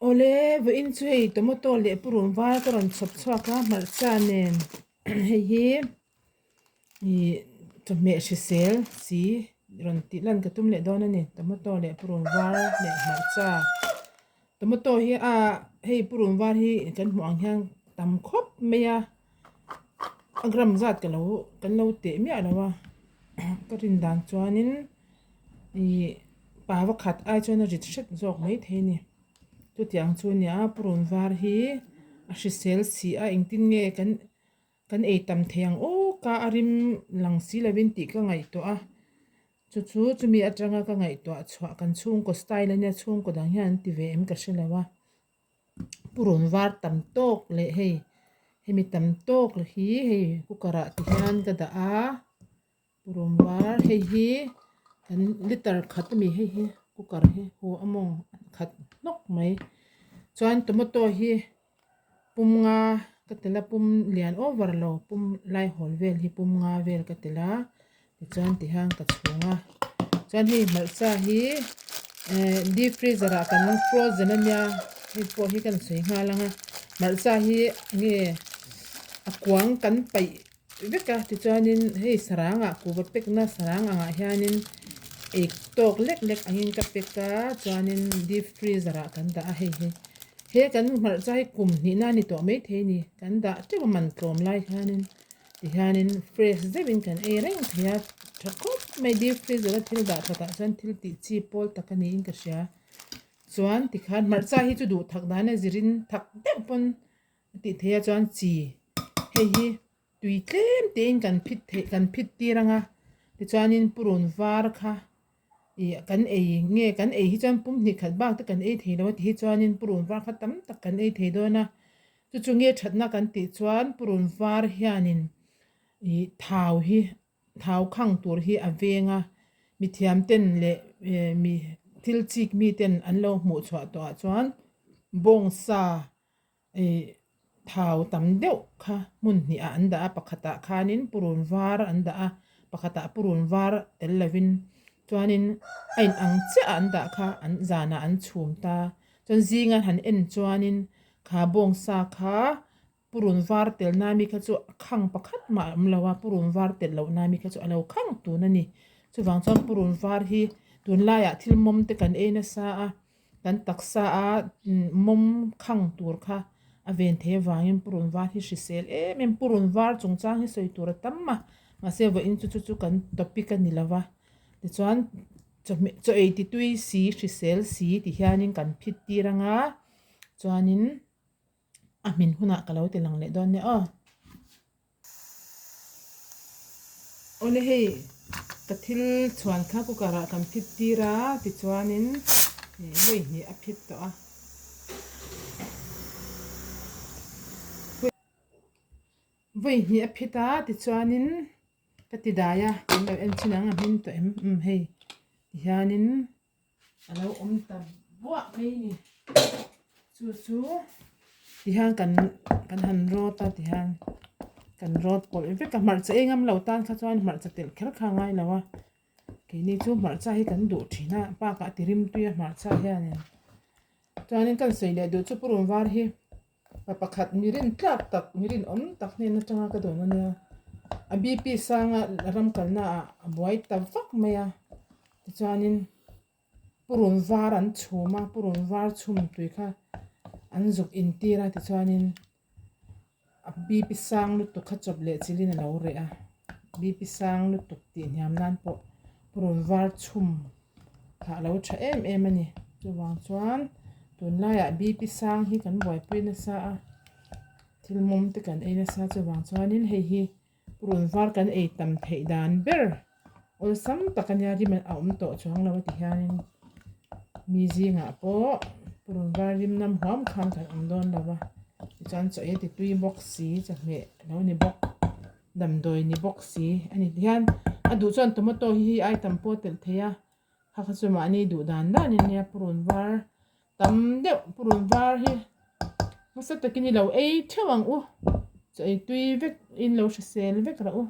Awle, vawiin chu hei tomato leh purun var ka rawn chhawp chhuak a, hmarcha nen hei hi ih chawhmeh hrisel si rawn tih lan ka tum leh dawn a ni tomato leh purun var leh hmarcha tomato hi a hei purun var hi kan hmuh ang hian tam khawp mai a a gram zat ka lo kan lo teh miah lo a ka rin dan chuanin ih pa vakhat ai chuan a rit hret zawk mai thei a ni chutiang chu a nia purun var hi a hrisel si a engtin nge kan kan ei tam thei ang aw ka a rim lang si lovin tih ka ngaihtuah a chu chu chumi atanga ka ngaihtuah chhuah kan chhungkaw style a nia chhungkaw dang hian an ti ve em ka hre lo a purun var tam tawk leh hei hemi tam tawk hi hei cooker ah ti hian ka dah a. Purun var hei hi kan liter khat a ni hei hi cooker hi huh a mawng khat hnawk mai chuan tomato hi pum nga ka tel a pum lian over lo pum lai hawl vel hi pum nga vel ka tel a tichuan ti hian ka chhung a chuan hei hmarcha hi eh deep freezer ah kan frozen a nia hei pawh hi kan sawi nghal ang a hmarcha hi nge a kuang kan paih. Vek a tichuanin hei sarangah kuhva pekna sarang angah hianin ei tawk lek lek angin ka pek a chuanin deep freezer ah kan dah a hei hi he kan hmarcha hi kum hnihna a ni tawh maithei a ni kan dah teuh a man tlawm lai hianin tihianin fresh deuhin kan ei reng thei a tha khawp mai deep freezer a thil dah that ah chuan thil tih chi pawl tak a niin ka hria chuan tikhan hmarcha hi chu duh thak dan a zirin thak deuh pawn. A tih theih ah chuan chi hei hi tui tlem tein kan phit theih kan phit tir ang a tichuanin purun var kha ih kan ei nge kan ei hi chuan pum hnih khat bak te kan ei thei lo a tih hi chuanin purun var kha tam tak kan ei thei dawn a chu chu nge thatna kan tih chuan purun var hianin ih thau hi thau khang tur hi a veng a mithiam ten leh mi thil chik mi ten an lo hmuh chhuah tawh ah chuan bawngsa. Ih thau tam deuh kha hmun hnih ah an dah a pakhatah khanin purun var an dah a pakhatah purun var tel lovin chuanin a in ang chiah ah an dah kha an zanah an chhum ta chuan zinga han en chuanin kha bawngsa kha purun var tel na mi kha chu a khang pakhat mah a awm lo a purun var tel loh na mi kha chu a lo khang tun a ni chuvang chuan purun var hi tunlaiah thil mawm te kan ei nasa a. Kan taksa a mawm khang tur kha a ven thei avangin purun var hi hrisel em em purun var chungchang hi sawi tur a tam a mahse vawiin chu chu chu kan topic a ni lo va tichuan chawhmeh chaw ei ti tui si hrisel si ti hianin kan phit tir anga chuanin a hmin hunah ka lo ti lang leh dawn nia aw. Awle hei ka thil chhuan kha cooker ah kan phit tir a tichuanin vawi hnih a phit tawh a. Vawi hnih a phit a tichuanin ka ti dai a kan lo en thin ang a hmin tawh em umm hei tihianin. A lo awm ta buah mai a ni chu chu tihian kan kan han rawt a tihian kan rawt pawlh vek a hmarcha ei ngam lo tan kha chuan hmarcha telh kher kha a ngai lo a keini chu hmarcha hi kan duh thin a bakah a ti rimtui a hmarcha hianin chuanin kan sawi leh duh chu purun var hi pa pakhat mi rin tlak tak mi rinawm tak hnen atanga ka dawn a nia a bp sanga ram kalna ah a buai ta vak mai a tichuanin purun var an chhum a purun var chhum tui kha an zuk intir a tichuanin a bp sang lutuk kha chawp leh chilhin a lo reh a bp sang lutuk tih hniam nan pawh purun var chhum kha a lo tha em em a ni chuvang chuan tunlaiah bp sang hi kan buaipui nasa a thil mawm te kan ei nasa chuvang chuanin hei hi purun var kan ei tam theih dan ber awlsam tak a nia rim a awm tawh chuang lo a ti hianin mi zingah pawh purun var rim nam huam khan kan awm dawn lo va tichuan chaw ei a ti tui bawk si chawhmeh a lo ni bawk. Damdawi ni bawk si a ni tihian a duh chuan tomato hi hei ai tam pawh a telh thei a kha kha chu mahni duh dan dan in nia purun var tam deuh purun var hi nasa takin i lo ei theuh ang u chaw ei tui vek in lo hrisel vek rawh u.